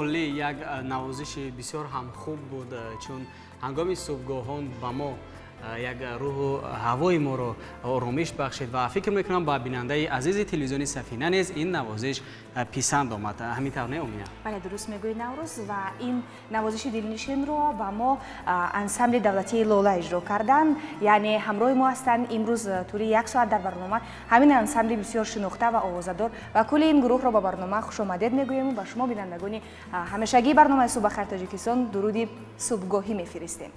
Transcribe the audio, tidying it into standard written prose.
Олӣ, як навозиши бисёр ҳам хуб буд, чун ҳангоми субҳгоҳон ба мо як рӯҳу ҳавои моро оромиш бахшид ва фикр мекунам, ба бинандаи азизи телевизиони Сафина низ ин навозиш писанд омад. Ҳамин тавр, не, Омина? Бале, дуруст мегӯӣ, Наврӯз. Ва ин навозиши дилнишинро ба мо ансамбли давлатии «Лола» иҷро карданд. Яъне ҳамроҳи мо ҳастанд имрӯз тӯли як соат дар барнома ҳамин ансамбли бисёр шинохта ва овозадор. Ва кулли ин гурӯҳро ба барнома хушомадед мегӯем. Ба шумо, бинандагони ҳамешагии барномаи «Субҳ бахайр, Тоҷикистон», дуруди субҳгоҳӣ мефиристем.